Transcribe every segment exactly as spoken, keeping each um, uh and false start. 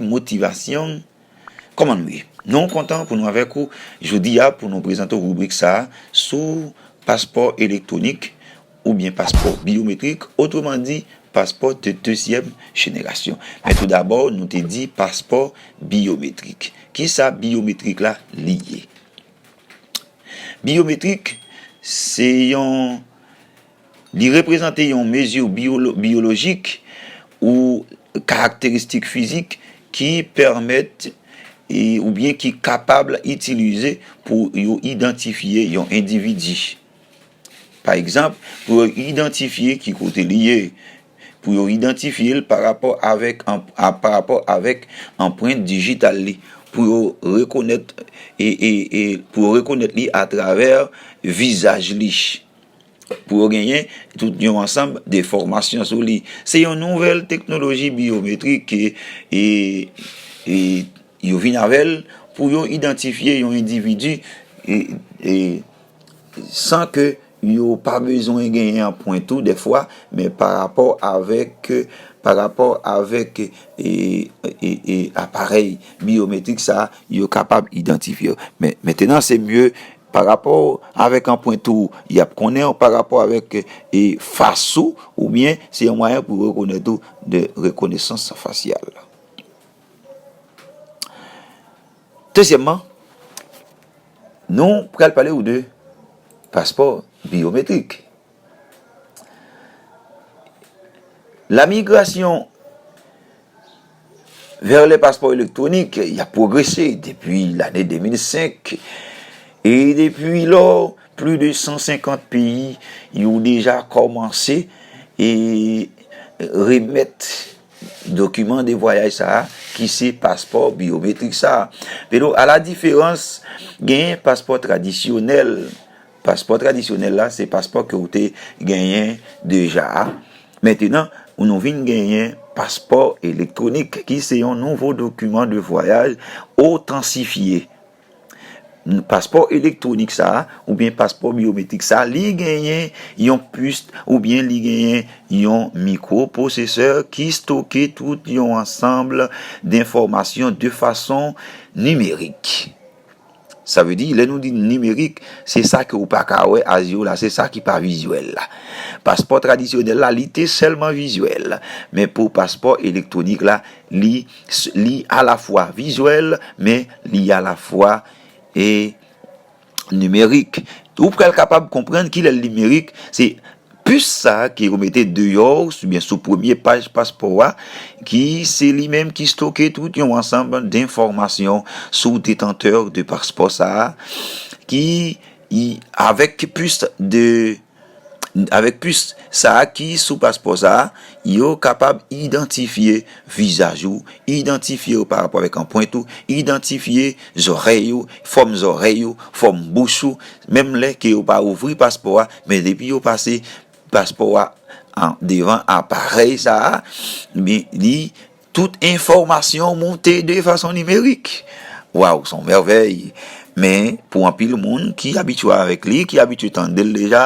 Motivasyon, kòman nou ye? Nou kontan pou nou avèk ou jodi a pou nou prezante w ribrik sa a sou paspò elektwonik oubyen paspò biyometrik, otreman di, paspò de dezyèm jenerasyon. Men tou dabò, nou te di paspò biyometrik. Kisa biyometrik la li ye? Biyometrik, se yon, li reprezante yon mezi biyolo-, biyolojik ou karakteristik fizik ki pèmèt e, oubyen ki kapab itilize pou yo idantifye yon endividi. Pa egzanp, pou yo idantifye ki kote li ye, pou yo idantifye l pa rapò avèk an-, a, pa rapò avèk anprent dijital li, pou yo rekonèt e, e, e pou yo rekonèt li atravè vizaj li, pou yo genyen tout yon ansanm de enfòmasyon sou li. Se yon nouvèl teknoloji biyometrik ke, e, e, yo vin avè l pou yo idantifye yon endividi, e, e, san ke yo pa bezwen genyen anprent ou dèfwa, men pa rapò avèk, pa rapò avèk, e, e, e aparèy biyometrik sa a, yo kapab idantifye yo. Men, mentenan, se mye pa rapò avèk anprent ou, y ap konnen w pa rapò avèk, e, fas ou, oubyen se yon mwayen pou rekonèt ou de rekonesans fasyal. Dezyèmman, nou pral pale w de paspò biyometrik. La migration vers les passeports électroniques, y ap pwogrese depi lane de mil senk, e depi lò, plis de san senkant peyi yo deja kòmanse e remèt dokiman de vwayaj sa a, ki se paspò biyometrik sa a. Pero, a la diferans, genyen paspò tradisyonèl. Paspò tradisyonèl la, se paspò ke w te genyen deja a. Mentenan, nou vin genyen paspò elektwonik, ki se yon nouvo dokiman de vwayaj otansifye. Paspò elektwonik sa a, oubyen paspò biyometrik sa a, li genyen yon pis oubyen li genyen yon mikwoprosesè ki stoke tout yon ansanm de enfòmasyon de fason nimerik. Sa vle di, lè nou di nimerik, se sa ke w pa ka wè a zye w la, se sa ki pa vizyèl la. Paspò tradisyonèl la, li te sèlman vizyèl. Men pou paspò elektwonik la, li, li alafwa vizyèl, men li alafwa, e, nimerik. Ou pral kapab konprann kilè l nimerik, se pis sa a ke yo mete deyò oubyen sou premye paj paspò a, ki se li menm ki stoke tout yon ansanm de enfòmasyon sou detantè de paspò sa a, ki, i, avèk pis de, avèk pis sa a ki sou paspò sa a, yo kapab idantifye vizaj ou, idantifye w pa rapò avèk anprent ou, idantifye zòrèy ou, fòm zòrèy ou, fòm bouch ou, menm lè ke yo pa ouvri paspò a, men depi yo pase paspò a an, devan aparèy sa a, men li, tout enfòmasyon moute de fason nimerik. Waw, se yon mèvèy. Men, pou anpil moun ki abitye avèk li, ki abitye tande l deja,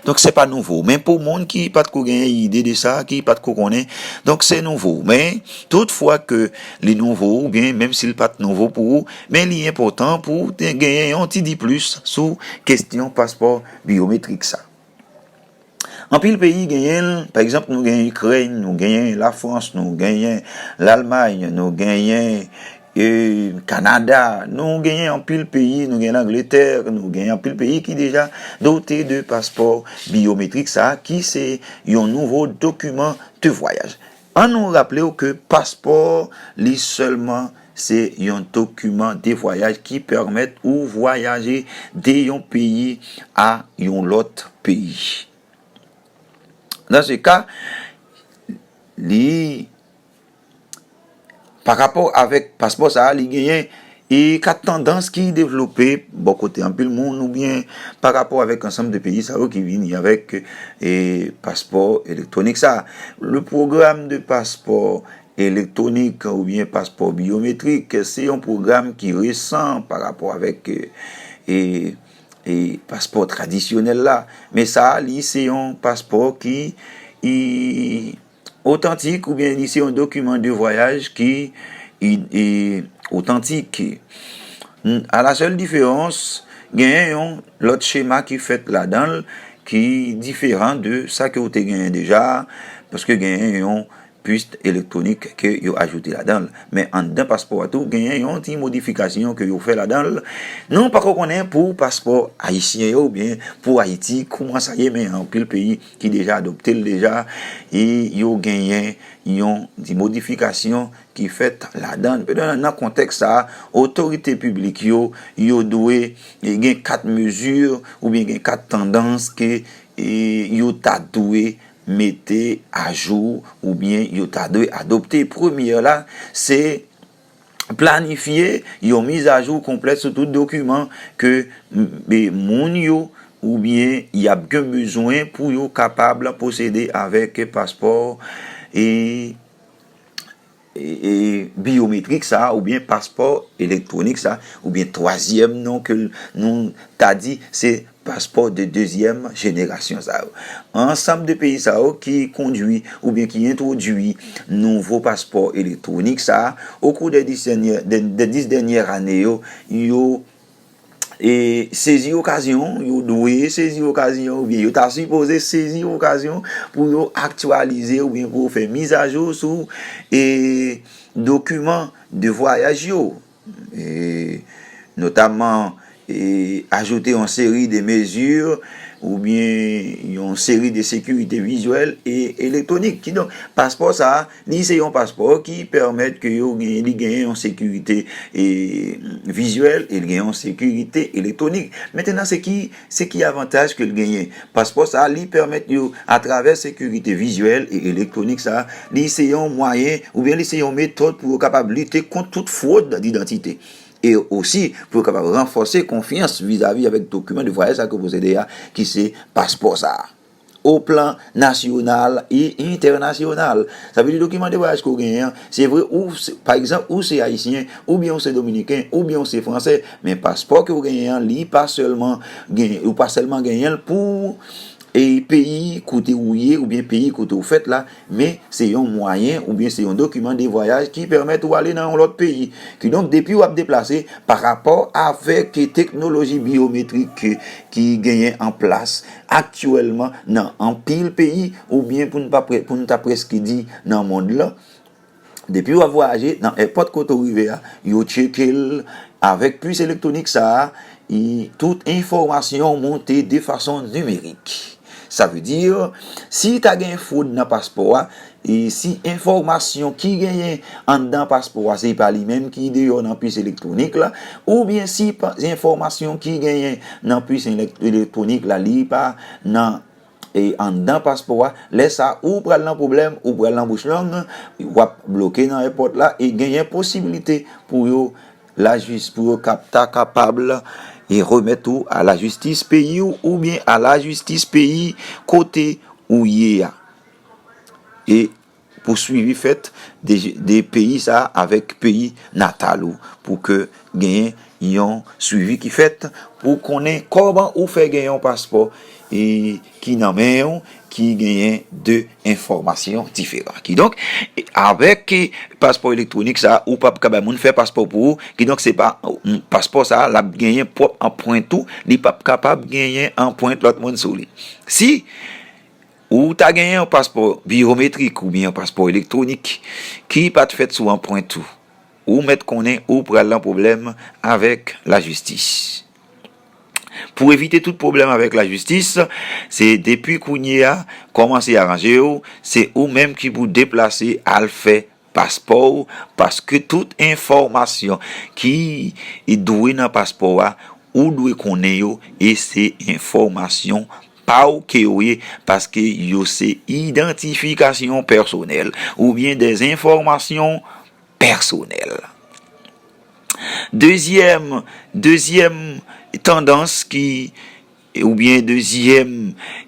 donk se pa nouvo. Men pou moun ki pa t ko genyen ide de sa, ki pa t ko konnen, donk se nouvo. Men, tout fwa ke li nouvo, oubyen menm si l pa t nouvo pou ou, men li enpòtan pou w te genyen yon ti diplis sou kesyon paspò biyometrik sa. Anpil peyi genyen l, pa egzanp, nou genyen Ikrèn, nou genyen Lafrans, nou genyen Lalmay, nou genyen, e, Kanada, nou genyen anpil peyi, nou genyen Langletè, nou genyen anpil peyi ki deja dote de paspò biyometrik sa a, ki se yon nouvo dokiman de vwayaj. Ann nou raple w ke paspò, li sèlman, se yon dokiman de vwayaj ki pèmèt ou vwayaje de yon peyi a yon lòt peyi. Dans ce cas, li, pa rapò avèk paspò sa a, li genyen e kat tandans ki devlope bò kote anpil moun, oubyen pa rapò avèk ansanm de peyi sa yo ki vini avèk, e, paspò elektwonik sa a. Le pwogram de paspò elektwonik oubyen paspò biyometrik, se yon pwogram ki resan pa rapò avèk, e, e paspò tradisyonèl la. Men sa a, li se yon paspò ki, i, otantik, oubyen li se yon dokiman de vwayaj ki, i- e otantik. N- A la sèl diferans, genyen yon lòt chema ki fèt ladan l ki diferan de sa ke w te genyen deja, paske genyen yon pis elektwonik ke yo ajoute ladan l. Men anndan paspò a tou, genyen yon ti modifikasyon ke yo fè ladan l. Nou pako konnen pou paspò ayisyen yo oubyen pou Ayiti, kouman sa ye, men anpil peyi ki deja adopte l deja, e yo genyen yon ti modifikasyon ki fèt ladan l. Nan, nan kontèks sa a, otorite piblik yo, yo dwe gen kat mezi oubyen gen kat tandans ke e, yo ta dwe mete ajou oubyen yo ta dwe adopte. Premyè la, se planifye yon mizajou konplèt sou tout dokiman ke m- e, moun yo oubyen y ap gen bezwen pou yo kapab posede avèk paspò e, e, e, biyometrik sa a, oubyen paspò elektwonik sa a, oubyen twazyèm non ke l- nou ta di se paspò de dezyèm jenerasyon sa yo. Ansanm de peyi sa yo ki kondwi oubyen ki entwodui nouvo paspò elektwonik sa a, okou de dis dènyè, de, de dis dènyè ane yo, yo e sezi okazyon, yo dwe sezi okazyon, oubyen yo ta sipoze sezi okazyon pou yo aktyalize oubyen pou yo fè mizajou sou e dokiman de vwayaj yo. E notamman e ajoute yon seri de mezi oubyen yon seri de sekirite vizyèl e elektwonik. Kidonk, paspò sa a, li se yon paspò ki pèmèt ke yo gen, li genyen yon sekirite e vizyèl e li gen yon sekirite elektwonik. Mentnan, se ki, se ki avantaj ke l genyen? Paspò sa a, li pèmèt yo, atravè sekirite vizyèl e elektwonik sa a, li se yon mwayen oubyen li se yon metòd pou yo kapab lite kont tout fwod didantite. E osi, pou yo kapab ranfòse konfyans vizavi avèk dokiman de vwayaj sa ke yo posede a, ki se paspò sa a. O plan nasyonal e entènasyonal. Sa vle di dokiman de vwayaj ke w genyen an, se vre, ou, se- pa egzanp, ou se ayisyen, oubyen ou se dominiken, oubyen ou se fransè, men paspò ke w genyen an, li pa sèlman gen, ou pa sèlman genyen l pou e peyi kote ou ye oubyen peyi kote ou fèt la, men se yon mwayen oubyen se yon dokiman de vwayaj ki pèmèt ou ale nan yon lòt peyi. Kidonk, depi w ap deplase, pa rapò avèk teknoloji biyometrik ki genyen an plas aktyèlman nan anpil peyi, oubyen pou n pa pre- pou n ta prèske di nan mond lan, depi w ap vwayaje, nan èpòt kote w rive a, yo tcheke l avèk pis elektwonik sa a, e tout enfòmasyon monte de fason nimerik. Sa vle di, si ta gen fwod nan paspò a, e si enfòmasyon ki genyen anndan paspò a, se pa li menm ki deyò nan pis elektwonik la, oubyen si pa- enfòmasyon ki genyen nan pis elek- elektwonik la, li pa nan e anndan paspò a, lè sa a, ou pral nan pwoblèm, ou pral nan bouch long, w ap bloke nan èpòt la, e genyen posiblite pou yo lajis- pou yo kap- ta kapab e remèt ou a lajistis peyi w oubyen a lajistis peyi kote ou ye a. E pou swivi fèt de, de peyi sa a avèk peyi natal ou, pou ke genyen yon swivi ki fèt pou konnen kòman ou fè gen yon paspò e ki nan men w, ki genyen de enfòmasyon diferan. Kidonk, avèk paspò elektwonik sa a, ou p ap ka bay moun fè paspò pou ou. Kidonk, se pa paspò sa a, l ap genyen pwòp anprent ou, li p ap kapab genyen anprent lòt moun sou li. Si ou ta genyen yon paspò biyometrik oubyen yon paspò elektwonik ki pa t fèt sou anprent ou, ou mèt konnen ou pral nan pwoblèm avèk lajistis. Pou evite tout pwoblèm avèk lajistis, se depi kounye a, kòmanse aranje w, se ou menm ki pou deplase al fè paspò w, paske tout enfòmasyon ki dwe nan paspò a, ou dwe konnen yo, e se enfòmasyon pa w ke yo ye, paske yo se idantifikasyon pèsonèl oubyen de enfòmasyon pèsonèl. Dezyèm, dezyèm tandans ki, oubyen dezyèm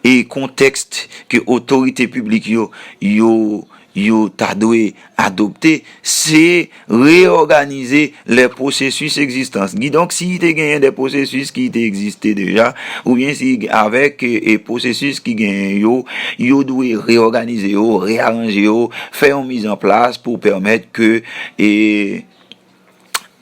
e kontèks ke otorite piblik yo, yo yo ta dwe adopte, se reyòganize les processus existants. Kidonk, si te genyen de pwosesis ki te egziste deja, oubyen si avèk e, e pwosesis ki genyen yo, yo dwe reyòganize yo, reyaranje yo, fè yon mizanplas pou pèmèt ke e,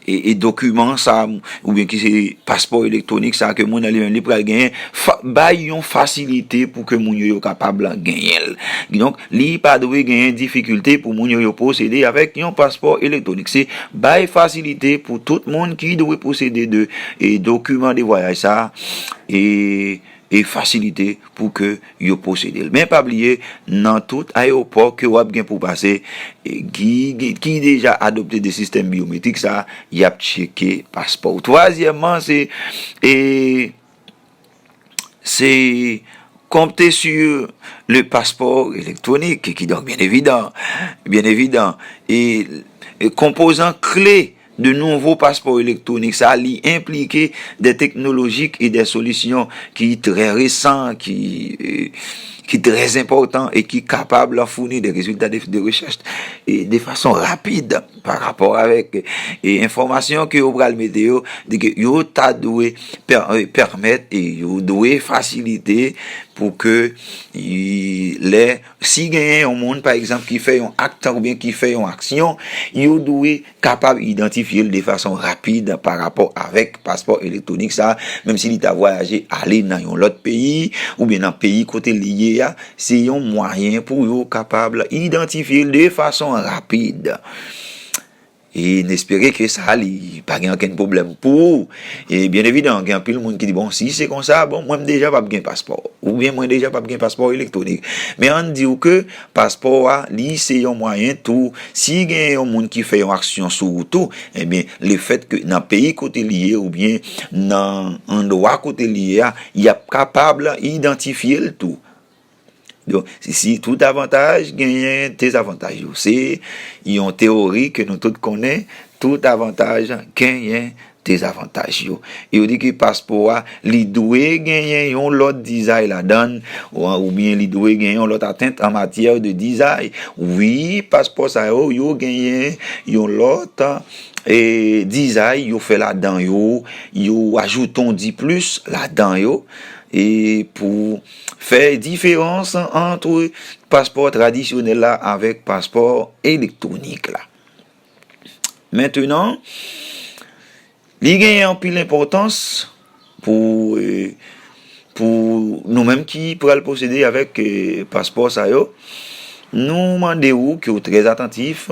e, e dokiman sa, oubyen ki se paspò elektwonik sa ke moun nan li menm li pral genyen, fa, bay yon fasilite pou ke moun yo, yo kapab genyen l. Kidonk, li pa dwe genyen difikilte pou moun yo, yo posede avèk yon paspò elektwonik. Se bay fasilite pou tout moun ki dwe posede de e, dokiman de vwayaj sa, e, e fasilite pou ke yo posede l. Men pa bliye, nan tout ayewopò ke w ap gen pou pase, e, ki, ki, ki deja adopte de sistèm byometrik sa, y ap tcheke paspò w. Twazyèmman, se, e, se compter sur le passeport électronique, qui donc bien évident, bien évident, e, e konpozan kle de nouvo paspò elektwonik sa, li enplike de teknolojik e de solisyon ki trè resan, ki, e, ki trè enpòtan e ki kapab founi de rezilta de, de rechèch e de fason rapid pa rapò avèk e enfòmasyon ke yo pral mete yo, di ke yo ta dwe pè, e, pèmèt e yo dwe fasilite pou ke e, lè, si genyen yon moun, pa egzanp, ki fè yon akt oubyen ki fè yon aksyon, yo dwe kapab idantifye l de fason rapid pa rapò avèk paspò elektwonik sa, menm si li ta vwayaje ale nan yon lòt peyi, oubyen nan peyi kote li ye a, se yon mwayen pou yo kapab idantifye l de fason rapid. E n espere ke sa li pa gen okenn pwoblèm pou ou. E byen evidan, gen anpil moun ki di, bon, si se konsa, bon, mwen m deja p ap gen paspò. Oubyen mwen deja p ap gen paspò elektwonik. Men ann di w ke paspò a, li se yon mwayen tou. Si gen yon moun ki fè yon aksyon sou ou tou, ebyen, lefèt ke nan peyi kote li ye oubyen nan andwa kote li ye a, y ap kapab idantifye l tou. Donk, si, si tout avantaj genyen dezavantaj yo. Se yon teyori ke nou tout konnen, tout avantaj genyen dezavantaj yo. E yo di ke paspò a, li dwe genyen yon lòt dizay ladan l, ou, oubyen li dwe genyen yon lòt atant an matyè de dizay. Wi, paspò sa yo, yo genyen yon lòt, e, dizay yo fè ladan yo, yo ajoute yon diplis ladan yo, e pou fè diferans ant paspò tradisyonèl la avèk paspò elektwonik la. Mentenan, li genyen anpil enpòtans pou, e, pou nou menm ki pral posede avèk, e, paspò sa yo. Nou mande ou ke w trè atantif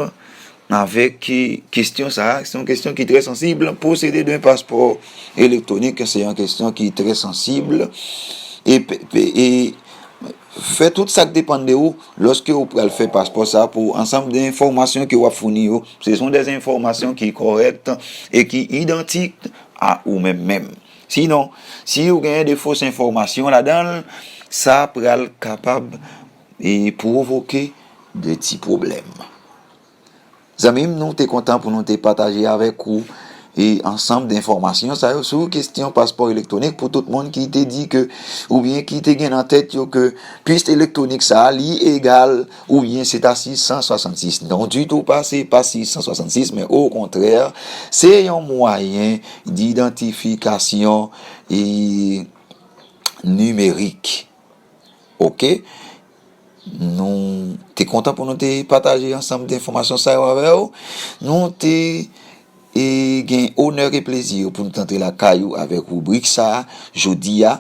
avèk, e, kesyon sa a. Se yon kesyon ki trè sansib. Posséder d'un passeport électronique, se yon kesyon ki trè sansib. E, pe- pe- e fè tout sa k depann de ou lòske ou pral fè paspò sa a pou ansanm de enfòmasyon ke w ap founi yo. Se son de enfòmasyon ki kòrèk e ki idantik a ou menm menm. Sinon, si ou genyen de fos enfòmasyon ladan l, sa pral kapab e pwovoke de ti pwoblèm. Zanmi m, nou te kontan pou nou te pataje avèk ou e ansanm de enfòmasyon sa yo sou kesyon paspò elektwonik pou tout moun ki te di ke, oubyen ki te gen nan tèt yo ke pis elektwonik sa a, li egal oubyen se ta sis san swasannsis. Non ditou, pa se pa sis san swasannsis, men okontrè, se yon mwayen didantifikasyon e nimerik. Oke? Nou te kontan pou nou te pataje ansanm de enfòmasyon sa yo avè w. Nou te e gen onè e plezi pou nou t antre lakay ou avèk ribrik sa a jodi a.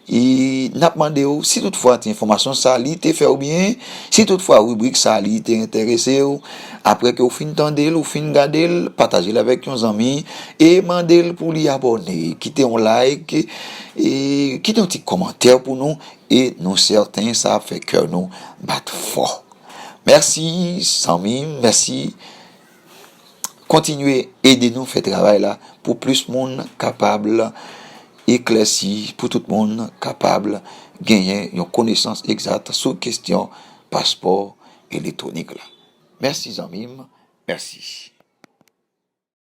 E n ap mande w, si toutfwa ti enfòmasyon sa a li te fè w byen, si toutfwa ribrik sa a li te enterese w, apre ke w fin tande l, ou fin gade l, pataje l avèk yon zanmi e mande l pou li abòne, kite yon like, e kite yon ti kòmantè pou nou, e nou sèten sa ap fè kè nou bat fò. Mèsi, zanmi m, mèsi. Kontinye ede nou fè travay la pou plis moun kapab eklèsi, pou tout moun kapab genyen yon konesans egzat sou kesyon paspò elektwonik la. Mèsi, zanmi m. Mèsi.